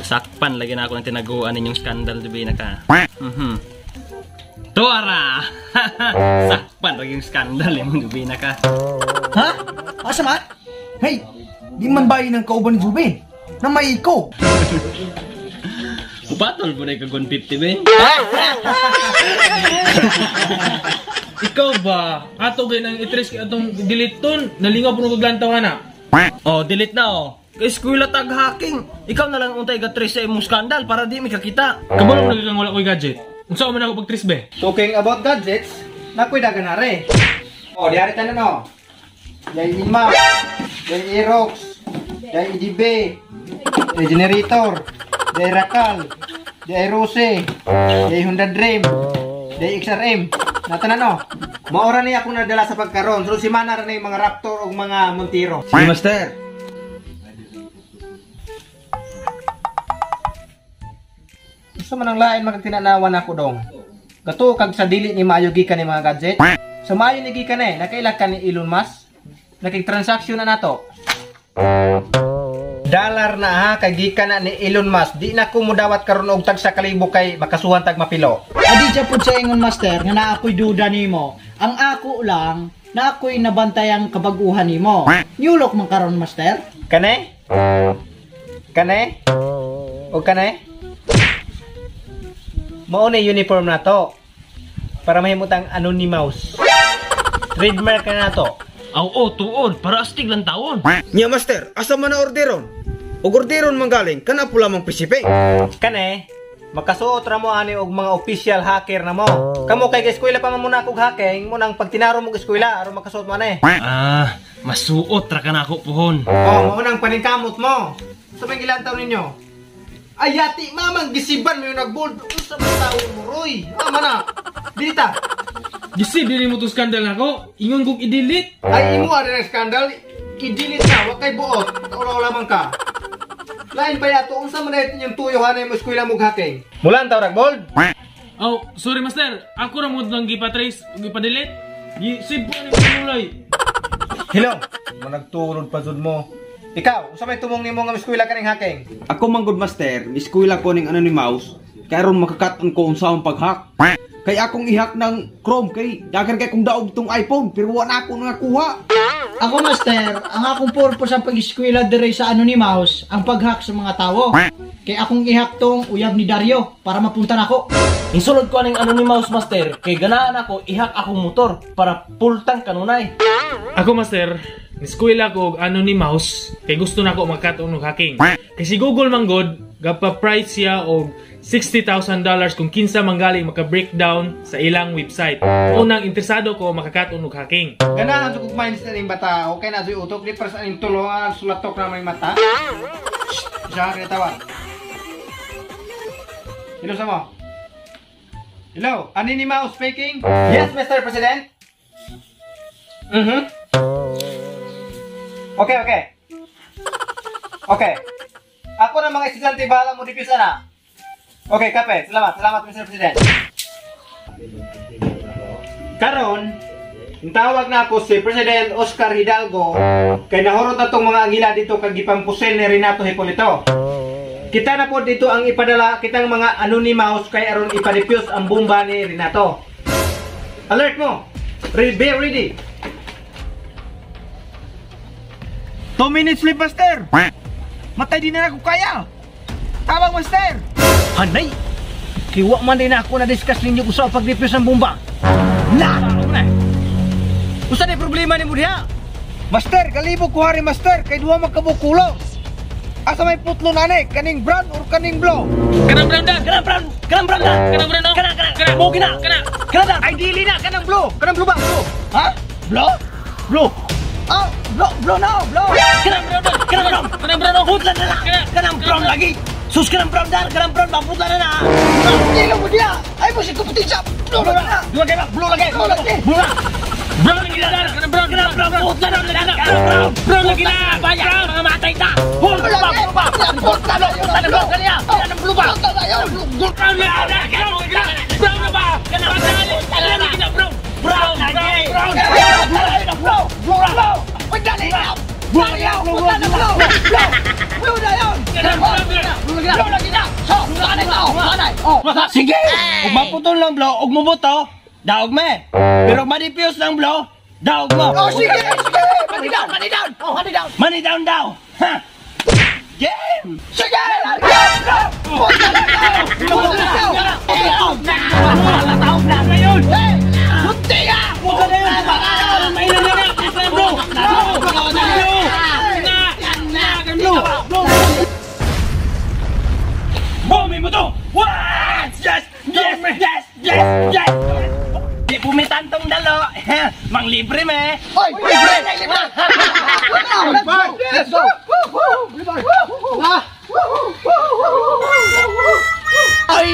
Sakpan lagi na ako ng tinaguan ninyong skandal dibi na ka. Tuara! Sakpan lagi yung skandal imong gabi na ka. Ha? Asa man? Hey, di man bayi ng kauban ni Jubin. Na may iko. Upatol po na ikaw 150 be. Ikaw ba? Ato gay nang itres kay atong delete ton. Nalingaw po nung kaglantaw na. Oh, delete na oh. Kay eskwela tag hacking. Ikaw na lang untay ga-trace sa imong skandal para di mi kakita. Kabalo lagi kang wala ko'y gadget. Unsa man ako pag-trace be? Talking about gadgets, nakoy dagan are. Oh, diari tanan oh. Dai Imax, dai Aerox, dai EDB, dai generator, dai Rakal, dai Rose, dai Honda Dream, dai XRM. Natanan oh. Maora ni akong nadala sa pagkaron. Sunod semana ra na yung mga Raptor ug mga Montero. Sige, master. Gusto man ang lain magtinanawan ako dong. Gato kag sa dili ni maayo gikan ni mga gadget. Sa maayo ni gikan eh, nakaila ka ni Elon Musk. Nakig-transaction na nato. Dollar na ha, kay gikan na ni Elon Musk. Di na ko mudawat karon og tag sa kalibo kay makasuhan tag mapilo. Adi siya pud sa ingon master nga naa ako'y duda nimo. Ang ako lang na ako'y nabantayang kabaguhan nimo. Nyulok man karon master. Kane? Kane? O kane? Mao na uniform na to. Para mahimutang Anonymous. Trademark na nato. Aw, oh, tuod para astig lang taon. Nya master, asa man na orderon? Og orderon man galing kana pula mang PCP. Kane, makasuot ra mo ani og mga official hacker na mo. Kamo kay eskwela pa man muna akog hacking, mo nang pagtinaro mo og eskwela aron makasuot mo ani. Ah, masuot ra ka na ako puhon. Oh, mao nang paningkamot mo. Sa may gilantaw ninyo. Ay, yati, mamang gisiban mo yung nagbold. Usa man tao mo, Roy. Mama na. Dilita. Gisib din mo to skandal nako. Ingon kog i-delete. Ay, imo ari na skandal. I-delete na, wa kay buot. Ulaw lamang ka. Lain pa yato, unsa man na yung tuyo hanay mo eskwela mo hacking. Mulan taw rag bold. Oh, sorry master. Ako ra mo nang gipa-trace, gipa-delete. Gisib po ni mulay. Hello. Managtulod pa jud mo. Ikaw, unsa may tumong nimo nga eskwela kaning hacking? Ako man good master, eskwela ko ning Anonymous kay aron makakat-on ko unsa ang pag-hack. Kay akong i-hack ng Chrome kay dagan kay kong daog tong iPhone pero wa na ako nakakuha. Ako master, ang akong purpose ang pag-eskwela dire sa Anonymous ang pag-hack sa mga tawo. Kay akong i-hack tong uyab ni Dario para mapunta nako. Insulod ko aning Anonymous master kay ganahan ako i-hack akong motor para pultang kanunay. Ako master, niskwela ko og Anonymous kay gusto nako magkat-on og hacking. Kay si Google man god, gapa-price siya og $60,000 kung kinsa manggaling maka-breakdown sa ilang website. Unang interesado ko makakat-on og hacking. Ganahan sa kog minds na ning bata, okay na joy utok di para sa aning tulongan sulatok na may mata. Siya ka tawag. Hello sa mo. Hello, Anonymous speaking. Yes, Mr. President. Okay, okay. Okay. Ako na mga estudyante, bahala mo dipisa na. Okay, kape. Salamat, salamat Mr. President. Karon, tawag na ako si President Oscar Hidalgo kay nahurot na tong mga angila dito kag gipampusil ni Renato Hipolito. Kita na po dito ang ipadala kitang mga Anonymous kay aron ipa-defuse ang bomba ni Renato. Alert mo. Be ready. 2 minutes sleep, master. Matay di na ako kaya. Tabang, master. Hanay! Kiwa man din ako na-discuss ninyo kung sa pag-defuse ng bomba. Na! Usa ni problema ni mo diha? Master, kalibog ko hari, master. Kay duha magkabukulo. Asa may putlo na ni? Kaning brown or kaning blue? Kanang brown dan! Kanang brown! Kanang brown dan! Kanang brown no? Kanang kanang! Kanang! Mo gina! Kanang! Kanang dan! Ay, dili na! Kanang blue! Kanang blue ba? Blue! Ha? Blue? Blue! Oh, blue, blue na, blue! Kanang brown dan! Kanang brown! Kanang brown no? Putla na na! Kanang brown lagi! Sus kanang brown dan! Kanang brown ba? Putla na na! Dilo mo diha! Ay mo si kumputisya! Blue na! Duha kay ba? Blue lagi! Blue lagi! Blue na! Brown lagi na! Kanang brown! Kanang brown! Putla na na! Kanang brown! Brown lagi na! Baya! Mga matay ta! Hul! Blue Blue ba? lagi! Blue ba? Putla na! Putla na! Blue kaniya! Kanang blue ba? Putla na yun! Brown lagi na! Brown lagi na! Brown na ba? Kanang Brown lagi na! Brown! Brown lagi! Brown! Blue! Blue! Blue! Puta na blue! Blue! Blue na yun! Blue na gina! So, kanay tao! Kanay! Oh! Sige! Ug maputol lang blow, ug mubuto, daog me. Pero ma-defuse lang blow, daog mo. Oh, sige! Sige! Money down! Money down! Oh, money down! Money down daw. Ha! Game! Sige! Blue! Puta na blue! Puta na blue! Puta na blue! Na ngayon. Hey! Munti ka! Puta na yun. May na na na. Bro. Bro. Bro. Na. Na. Bro. Bro. Boom mo to! What? Yes! Yes! Yes! Yes! Yes! Di pumitantong dalo. Mang libre me. Oy! Libre! Libre! Let's go! Let's go! Ah! Ay!